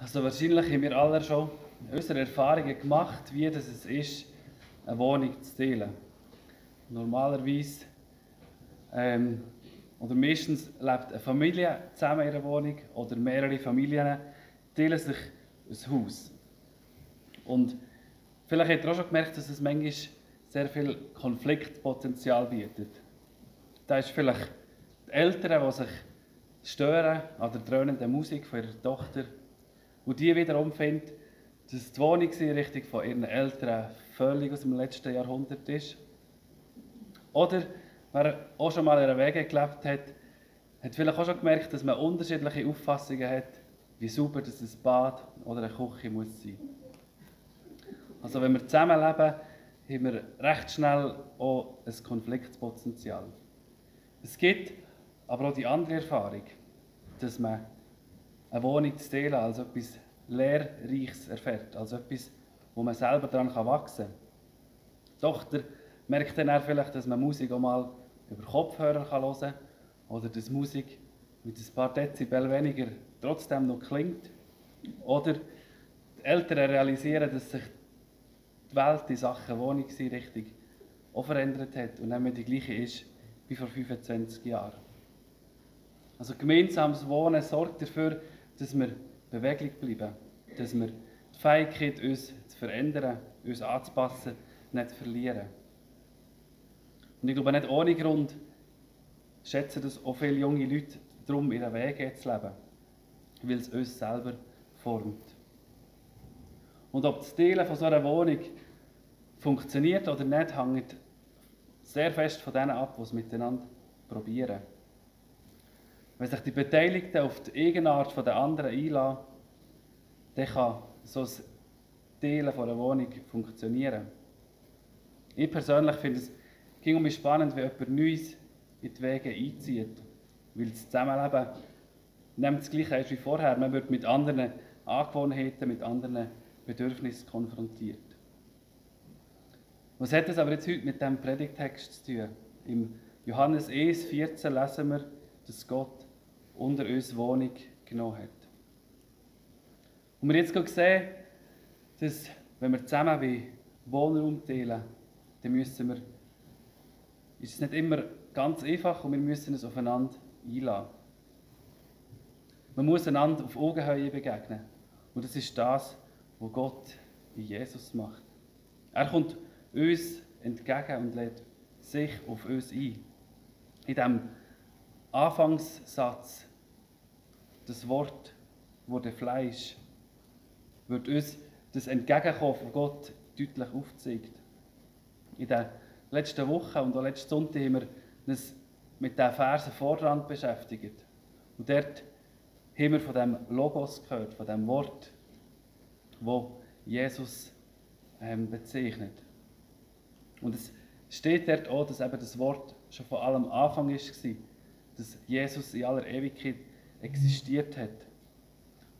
Also wahrscheinlich haben wir alle schon unsere Erfahrungen gemacht, wie es ist, eine Wohnung zu teilen. Normalerweise oder meistens lebt eine Familie zusammen in einer Wohnung oder mehrere Familien teilen sich ein Haus. Und vielleicht habt ihr auch schon gemerkt, dass es manchmal sehr viel Konfliktpotenzial bietet. Da ist vielleicht die Eltern, die sich stören an der dröhnenden Musik von ihrer Tochter. Und die wiederum findet, dass die Wohnungseinrichtung von ihren Eltern völlig aus dem letzten Jahrhundert ist. Oder wer auch schon mal in einer Wege gelebt hat, hat vielleicht auch schon gemerkt, dass man unterschiedliche Auffassungen hat, wie sauber das ein Bad oder eine Küche muss sein. Also wenn wir zusammenleben, haben wir recht schnell auch ein Konfliktpotenzial. Es gibt aber auch die andere Erfahrung, dass man eine Wohnung zu teilen als etwas Lehrreiches erfährt, als etwas, wo man selber daran wachsen kann. Die Tochter merkt dann auch vielleicht, dass man Musik auch mal über Kopfhörer hören kann oder dass Musik mit ein paar Dezibel weniger trotzdem noch klingt. Oder die Eltern realisieren, dass sich die Welt in Sachen Wohnungseinrichtung auch verändert hat und nicht mehr die gleiche ist wie vor 25 Jahren. Also gemeinsames Wohnen sorgt dafür, dass wir beweglich bleiben, dass wir die Fähigkeit, uns zu verändern, uns anzupassen, nicht verlieren. Und ich glaube, nicht ohne Grund schätzen das auch viele junge Leute darum, ihren Weg zu leben, weil es uns selber formt. Und ob das Teilen von so einer Wohnung funktioniert oder nicht, hängt sehr fest von denen ab, die es miteinander probieren. Wenn sich die Beteiligten auf die Eigenart der anderen einlassen, dann kann so ein Teilen von einer Wohnung funktionieren. Ich persönlich finde es irgendwie spannend, wenn jemand Neues in die Wege einzieht, weil das Zusammenleben nicht das Gleiche ist wie vorher. Man wird mit anderen Angewohnheiten, mit anderen Bedürfnissen konfrontiert. Was hat das aber jetzt heute mit diesem Predigtext zu tun? Im Johannes 1,14 lesen wir, dass Gott unter uns Wohnung genommen hat. Und wir jetzt sehen, dass, wenn wir zusammen wie Wohnraum teilen, dann ist es nicht immer ganz einfach und wir müssen es aufeinander einlassen. Man muss einander auf Augenhöhe begegnen. Und das ist das, was Gott in Jesus macht. Er kommt uns entgegen und lädt sich auf uns ein. In diesem Anfangssatz, das Wort wurde Fleisch, wird uns das Entgegenkommen von Gott deutlich aufgezeigt. In den letzten Wochen und auch letzten Sonntag haben wir uns mit diesen Versen Vorrand beschäftigt. Und dort haben wir von dem Logos gehört, von dem Wort, wo Jesus bezeichnet. Und es steht dort auch, dass eben das Wort schon von allem Anfang war, dass Jesus in aller Ewigkeit existiert hat.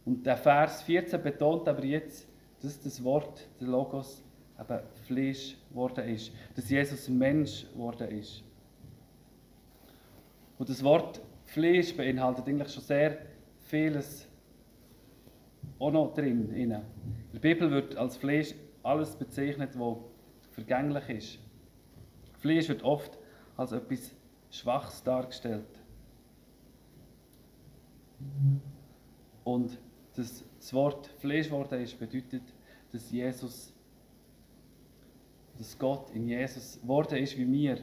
Und der Vers 14 betont aber jetzt, dass das Wort, der Logos, eben Fleisch geworden ist. Dass Jesus Mensch geworden ist. Und das Wort Fleisch beinhaltet eigentlich schon sehr vieles auch noch drin. In der Bibel wird als Fleisch alles bezeichnet, was vergänglich ist. Fleisch wird oft als etwas Schwaches dargestellt. Und dass das Wort Fleisch geworden ist, bedeutet, dass Gott in Jesus geworden ist wie wir,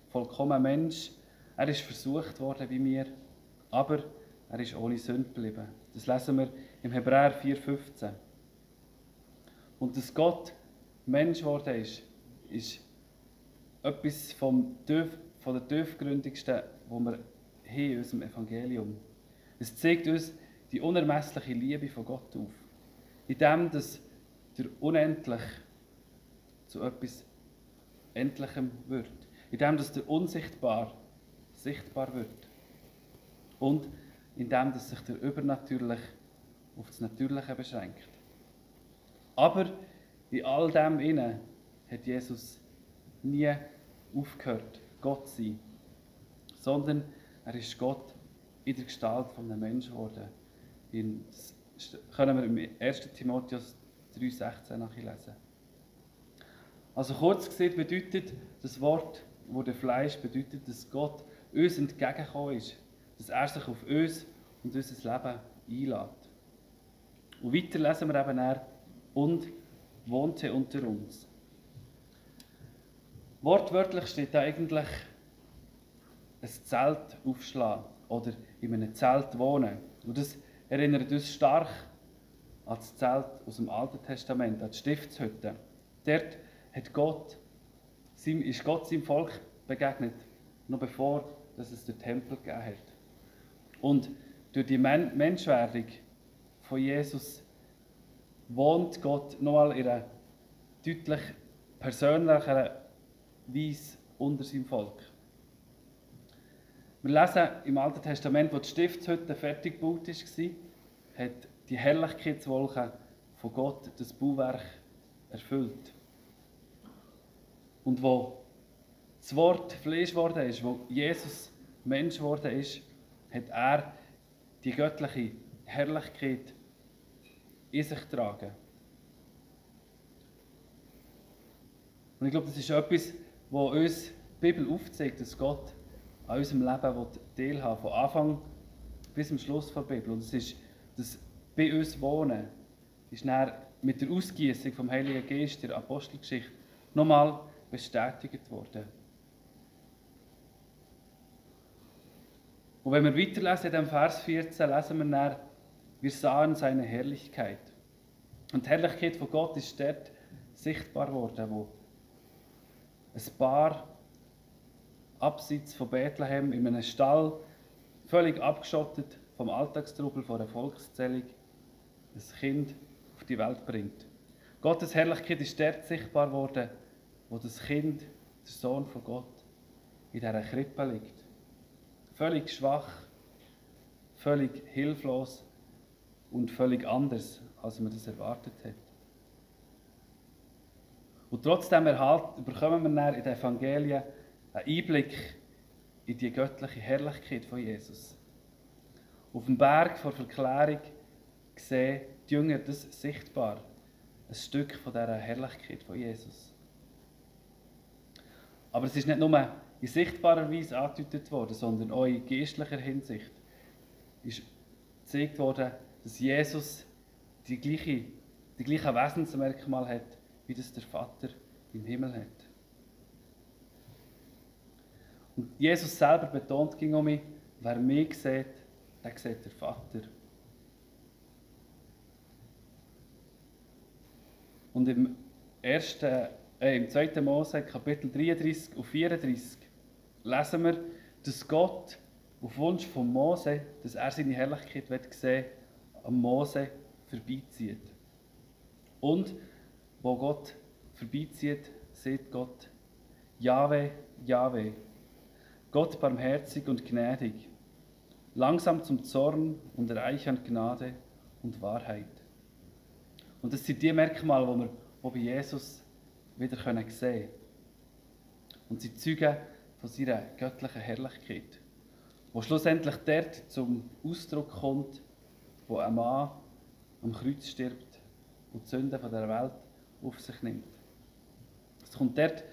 vollkommen Mensch. Er ist versucht worden wie wir, aber er ist ohne Sünde geblieben. Das lesen wir im Hebräer 4,15. Und dass Gott Mensch geworden ist etwas von der tiefgründigsten, was wir haben in unserem Evangelium. Es zeigt uns die unermessliche Liebe von Gott auf. In dem, dass der Unendlich zu etwas Endlichem wird. In dem, dass der Unsichtbar sichtbar wird. Und in dem, dass sich der Übernatürliche auf das Natürliche beschränkt. Aber in all dem inne hat Jesus nie aufgehört, Gott zu sein. Sondern er ist Gott in der Gestalt von einem Menschen geworden. können wir im 1. Timotheus 3,16 nachlesen. Also kurz gesagt bedeutet das Wort, wurde Fleisch, bedeutet, dass Gott uns entgegengekommen ist, dass er sich auf uns und unser Leben einlädt. Und weiter lesen wir eben dann, und wohnte unter uns. Wortwörtlich steht da eigentlich ein Zelt aufschlagen oder in einem Zelt wohnen. Und das erinnert uns stark an das Zelt aus dem Alten Testament, an die Stiftshütte. Dort ist Gott seinem Volk begegnet, noch bevor es den Tempel gegeben hat. Und durch die Menschwerdung von Jesus wohnt Gott nochmal in einer deutlich persönlicheren Weise unter seinem Volk. Wir lesen im Alten Testament, wo die Stiftshütte fertig gebaut war, hat die Herrlichkeitswolke von Gott das Bauwerk erfüllt. Und wo das Wort Fleisch geworden ist, wo Jesus Mensch geworden ist, hat er die göttliche Herrlichkeit in sich getragen. Und ich glaube, das ist etwas, was uns die Bibel aufzeigt, dass Gott an unserem Leben teilhaben will, von Anfang bis zum Schluss der Bibel. Und es ist, dass bei uns Wohnen ist dann mit der Ausgießung vom Heiligen Geist der Apostelgeschichte nochmal bestätigt worden. Und wenn wir weiterlesen in dem Vers 14, lesen wir dann, wir sahen seine Herrlichkeit. Und die Herrlichkeit von Gott ist dort sichtbar geworden, wo ein Paar abseits von Bethlehem in einem Stall, völlig abgeschottet vom Alltagstrubel von einer Volkszählung, ein Kind auf die Welt bringt. Gottes Herrlichkeit ist dort sichtbar geworden, wo das Kind, der Sohn von Gott, in dieser Krippe liegt. Völlig schwach, völlig hilflos und völlig anders, als man das erwartet hat. Und trotzdem bekommen wir dann in den Evangelien einen Einblick in die göttliche Herrlichkeit von Jesus. Auf dem Berg vor Verklärung sehen die Jünger das sichtbar, ein Stück von dieser Herrlichkeit von Jesus. Aber es ist nicht nur in sichtbarer Weise angedeutet worden, sondern auch in geistlicher Hinsicht ist gezeigt worden, dass Jesus die gleichen Wesensmerkmale hat, wie das der Vater im Himmel hat. Und Jesus selber betont ging mich, wer mich sieht, der sieht der Vater. Und im 2. Mose, Kapitel 33 und 34, lesen wir, dass Gott auf Wunsch von Mose, dass er seine Herrlichkeit sehen will, an Mose vorbeizieht. Und wo Gott vorbeizieht, sieht Gott, Jahwe, Jahwe, Gott barmherzig und gnädig, langsam zum Zorn und reich an Gnade und Wahrheit. Und das sind die Merkmale, die wir bei Jesus wieder sehen können. Und sie zeugen von seiner göttlichen Herrlichkeit, wo schlussendlich dort zum Ausdruck kommt, wo ein Mann am Kreuz stirbt und die Sünden dieser Welt auf sich nimmt. Es kommt dort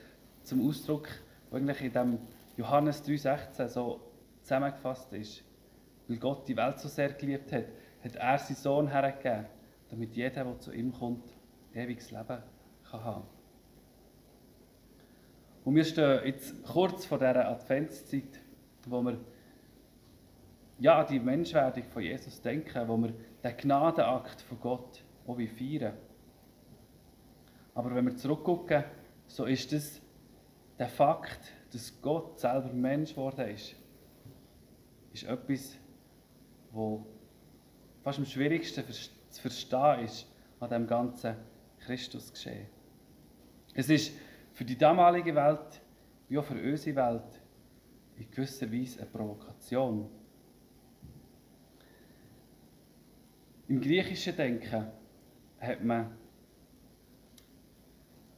zum Ausdruck, wo eigentlich in dem Johannes 3,16 so zusammengefasst ist. Weil Gott die Welt so sehr geliebt hat, hat er seinen Sohn hergegeben, damit jeder, der zu ihm kommt, ewiges Leben kann haben. Und wir stehen jetzt kurz vor dieser Adventszeit, wo wir an die Menschwerdung von Jesus denken, wo wir den Gnadenakt von Gott auch feiern. Aber wenn wir zurückgucken, so ist das der Fakt, dass Gott selber Mensch geworden ist etwas, was fast am schwierigsten zu verstehen ist an dem ganzen Christusgeschehen. Es ist für die damalige Welt, wie auch für unsere Welt, in gewisser Weise eine Provokation. Im griechischen Denken hat man,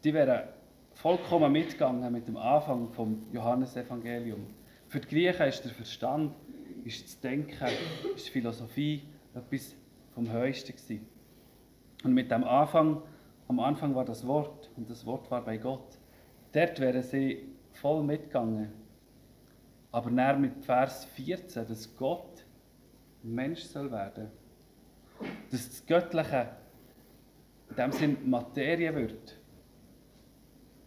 die wären vollkommen mitgegangen mit dem Anfang vom Johannesevangelium. Für die Griechen ist der Verstand, ist das Denken, ist die Philosophie etwas vom Höchsten gewesen. Und mit dem Anfang, am Anfang war das Wort und das Wort war bei Gott. Dort wären sie voll mitgegangen. Aber dann mit Vers 14, dass Gott Mensch soll werden. Dass das Göttliche in dem Sinn Materie wird.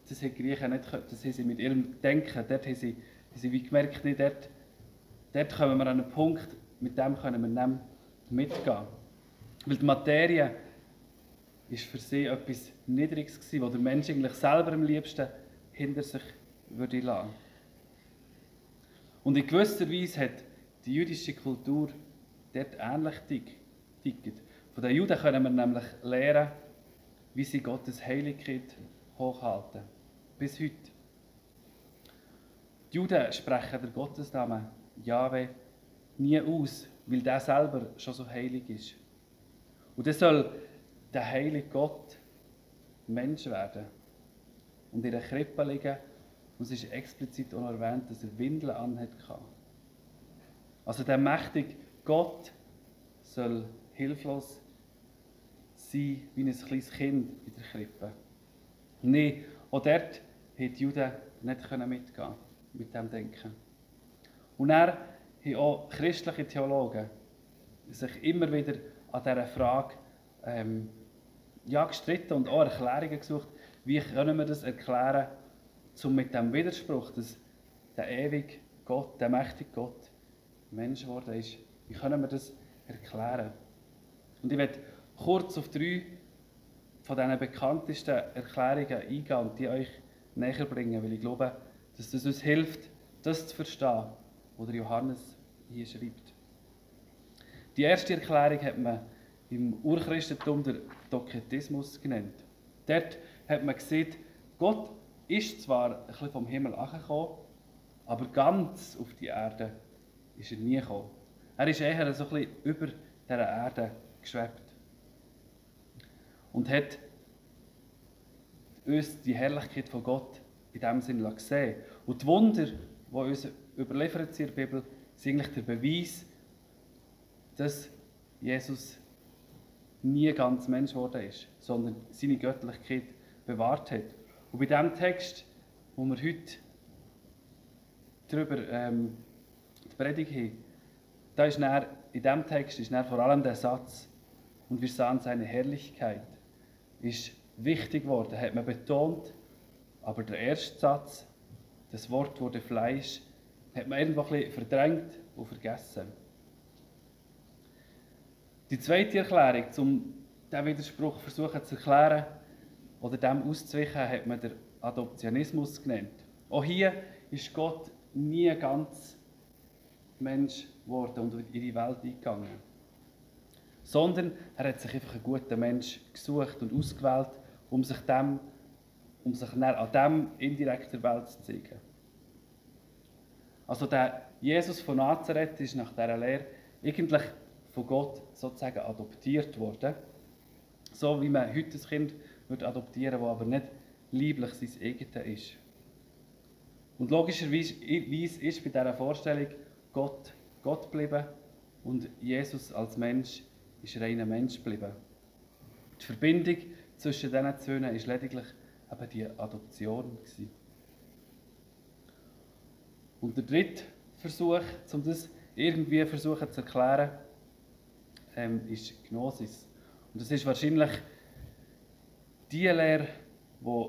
Das haben die Griechen nicht, das haben sie mit ihrem Denken, dort haben sie wie gemerkt, nicht, dort kommen wir an einen Punkt, mit dem können wir nicht mitgehen. Weil die Materie ist für sie etwas Niedriges gewesen, wo der Mensch eigentlich selber am liebsten hinter sich würde lassen. Und in gewisser Weise hat die jüdische Kultur dort ähnlich tickt. Von den Juden können wir nämlich lernen, wie sie Gottes Heiligkeit hochhalten. Bis heute. Die Juden sprechen den Gottesnamen Jahwe nie aus, weil der selber schon so heilig ist. Und dann soll der heilige Gott Mensch werden und in einer Krippe liegen. Und es ist explizit auch erwähnt, dass er Windeln anhatte. Also der mächtige Gott soll hilflos sein wie ein kleines Kind in der Krippe. Nein, auch dort haben die Juden nicht mitgehen mit dem Denken. Und dann haben auch christliche Theologen sich immer wieder an dieser Frage gestritten und auch Erklärungen gesucht, wie können wir das erklären, mit dem Widerspruch, dass der ewige Gott, der mächtige Gott Mensch geworden ist. Wie können wir das erklären? Und ich werde kurz auf 3 von diesen bekanntesten Erklärungen eingehen und die euch näher bringen, weil ich glaube, dass das uns hilft, das zu verstehen, was Johannes hier schreibt. Die erste Erklärung hat man im Urchristentum der Doketismus genannt. Dort hat man gesehen, Gott ist zwar ein bisschen vom Himmel herabgekommen, aber ganz auf die Erde ist er nie gekommen. Er ist eher so ein bisschen über dieser Erde geschwebt und hat uns die Herrlichkeit von Gott in diesem Sinne gesehen. Und die Wunder, die uns überliefert sind in der Bibel, sind eigentlich der Beweis, dass Jesus nie ganz Mensch geworden ist, sondern seine Göttlichkeit bewahrt hat. Und bei diesem Text, wo wir heute darüber die Predigt haben, da ist in diesem Text ist vor allem der Satz, und wir sahen seine Herrlichkeit, ist wichtig geworden, hat man betont, aber der erste Satz, das Wort wurde Fleisch, hat man irgendwo ein bisschen verdrängt und vergessen. Die zweite Erklärung, um diesen Widerspruch versuchen zu erklären oder dem auszuweichen, hat man den Adoptionismus genannt. Auch hier ist Gott nie ganz Mensch geworden und in die Welt eingegangen. Sondern er hat sich einfach einen guten Mensch gesucht und ausgewählt, um sich dann an dem indirekt der Welt zu zeigen. Also der Jesus von Nazareth ist nach dieser Lehre eigentlich von Gott sozusagen adoptiert worden. So wie man heute ein Kind adoptieren würde, das aber nicht lieblich sein eigenes ist. Und logischerweise ist bei dieser Vorstellung Gott geblieben und Jesus als Mensch ist reiner Mensch geblieben. Die Verbindung zwischen diesen zwei war lediglich eben die Adoption. Und der dritte Versuch, um das irgendwie zu erklären, ist Gnosis. Und das ist wahrscheinlich die Lehre, die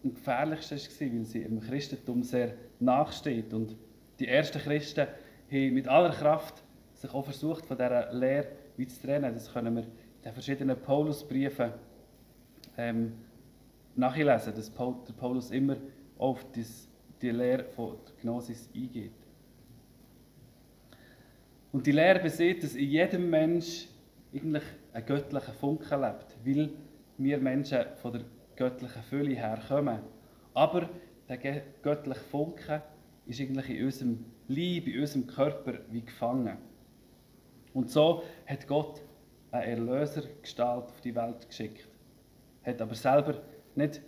am gefährlichsten war, weil sie im Christentum sehr nachsteht. Und die ersten Christen haben mit aller Kraft sich auch versucht, von dieser Lehre zu trennen. Das können wir in den verschiedenen Paulusbriefen nachlesen, dass der Paulus immer auf die Lehre von der Gnosis eingeht. Und die Lehre besagt, dass in jedem Mensch eigentlich ein göttlicher Funke lebt, weil wir Menschen von der göttlichen Fülle herkommen. Aber der göttliche Funke ist eigentlich in unserem Leib, in unserem Körper wie gefangen. Und so hat Gott eine Erlösergestalt auf die Welt geschickt. Hat aber selber nicht,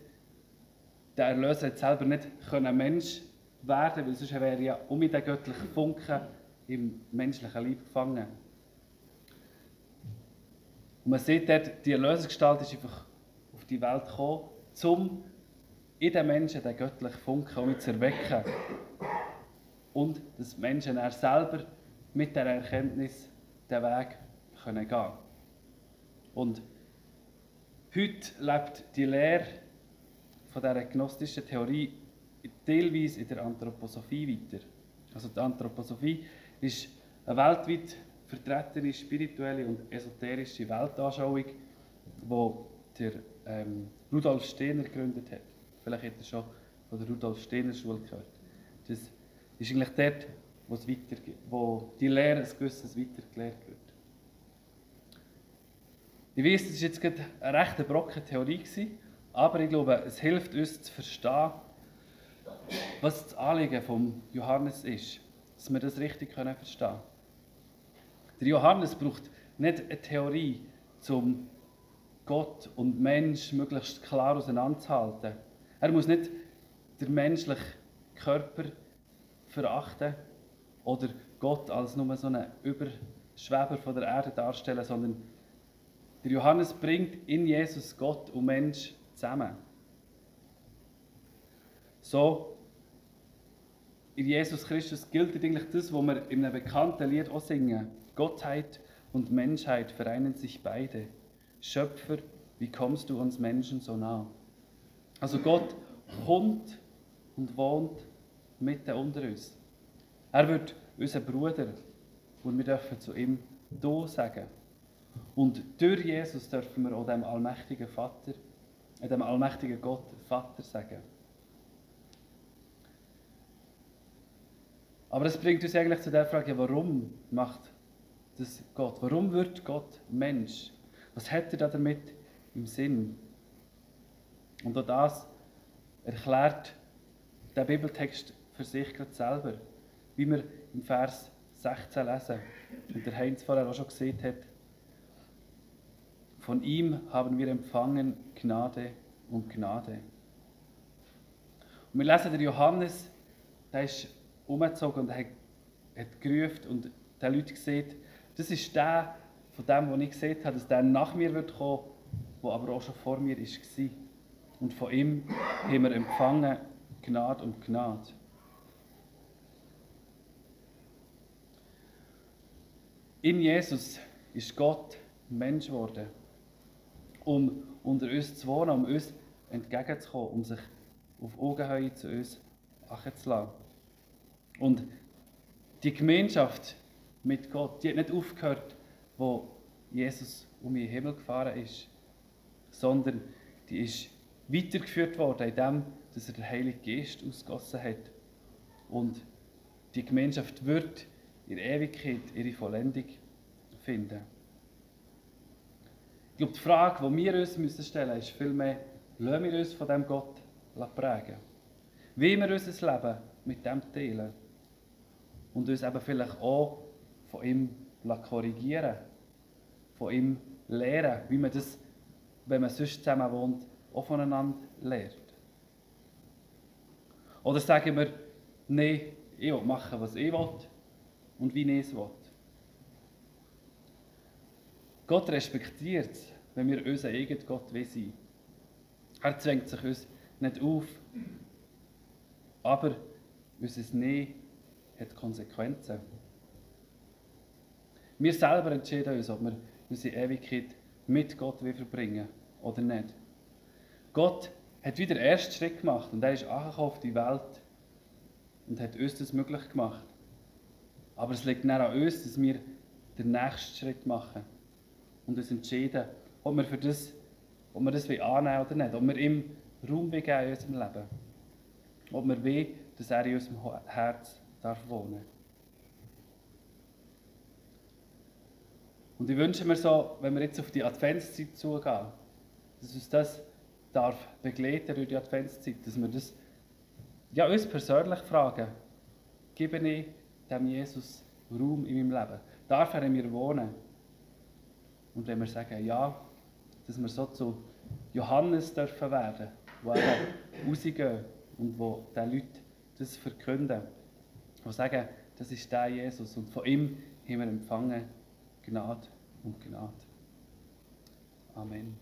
der Erlöser hat selber nicht Mensch werden, weil sonst wäre er ja den göttlichen Funken im menschlichen Leib gefangen. Und man sieht dort, die Erlösungsgestalt ist einfach auf die Welt gekommen, um in den Menschen den göttlichen Funken zu erwecken. Und dass die Menschen dann selber mit dieser Erkenntnis den Weg gehen können. Und heute lebt die Lehre von dieser gnostischen Theorie teilweise in der Anthroposophie weiter. Also die Anthroposophie ist eine weltweit vertretene spirituelle und esoterische Weltanschauung, die der Rudolf Steiner gegründet hat. Vielleicht hat er schon von der Rudolf Steiner Schule gehört. Das ist eigentlich dort, wo die Lehre ein gewisses weitergelehrt wird. Ich weiss, das war jetzt gerade eine recht brockene Theorie, aber ich glaube, es hilft uns zu verstehen, was das Anliegen von Johannes ist, dass wir das richtig verstehen können. Der Johannes braucht nicht eine Theorie, um Gott und Mensch möglichst klar auseinanderzuhalten. Er muss nicht den menschlichen Körper verachten oder Gott als nur so einen Überschweber von der Erde darstellen, sondern der Johannes bringt in Jesus Gott und Mensch zusammen. So, in Jesus Christus gilt eigentlich das, was wir in einem bekannten Lied auch singen. Gottheit und Menschheit vereinen sich beide. Schöpfer, wie kommst du uns Menschen so nah? Also Gott kommt und wohnt mitten unter uns. Er wird unser Bruder und wir dürfen zu ihm «Du» sagen. Und durch Jesus dürfen wir auch dem allmächtigen Vater, dem allmächtigen Gott Vater sagen. Aber das bringt uns eigentlich zu der Frage, warum macht das Gott? Warum wird Gott Mensch? Was hat er damit im Sinn? Und auch das erklärt der Bibeltext für sich gerade selber, wie wir im Vers 16 lesen. Und der Heinz vorher auch schon gesehen hat, von ihm haben wir empfangen Gnade und Gnade. Und wir lesen, der Johannes, der ist umgezogen und hat gerufen und den Leuten gesagt, das ist der, von dem, was ich gesehen habe, dass der nach mir wird kommen, der aber auch schon vor mir war. Und von ihm haben wir empfangen Gnade und Gnade. In Jesus ist Gott Mensch geworden, um unter uns zu wohnen, um uns entgegenzukommen, um sich auf Augenhöhe zu uns heranzulassen. Und die Gemeinschaft mit Gott, die hat nicht aufgehört, wo Jesus um den Himmel gefahren ist, sondern die ist weitergeführt worden, indem dass er den Heiligen Geist ausgegossen hat. Und die Gemeinschaft wird in der Ewigkeit ihre Vollendung finden. Ich glaube, die Frage, die wir uns stellen müssen, ist vielmehr, lassen wir uns von diesem Gott prägen? Wie wir unser Leben mit dem teilen? Und uns eben vielleicht auch von ihm korrigieren, von ihm lernen, wie man das, wenn man sonst zusammen wohnt, auch voneinander lernt. Oder sagen wir, nein, ich will machen, was ich will und wie ich es will. Gott respektiert es, wenn wir unser eigener Gott sein. Er zwängt sich uns nicht auf, aber unser Nein hat Konsequenzen. Wir selber entscheiden uns, ob wir unsere Ewigkeit mit Gott verbringen oder nicht. Gott hat wieder den ersten Schritt gemacht und er ist angekommen auf die Welt und hat uns das möglich gemacht. Aber es liegt dann an uns, dass wir den nächsten Schritt machen und uns entscheiden, ob wir das annehmen oder nicht, ob wir ihm Raum geben in unserem Leben, ob wir wollen, dass er in unserem Herz darf wohnen. Und ich wünsche mir so, wenn wir jetzt auf die Adventszeit zugehen, dass uns das darf begleiten durch die Adventszeit, dass wir das uns persönlich fragen, gebe ich dem Jesus Raum in meinem Leben? Darf er in mir wohnen? Und wenn wir sagen ja, dass wir so zu Johannes dürfen werden, wo eben rausgehen und wo den Leuten das verkünden, die sagen, das ist der Jesus und von ihm haben wir empfangen Gnade und Gnade. Amen.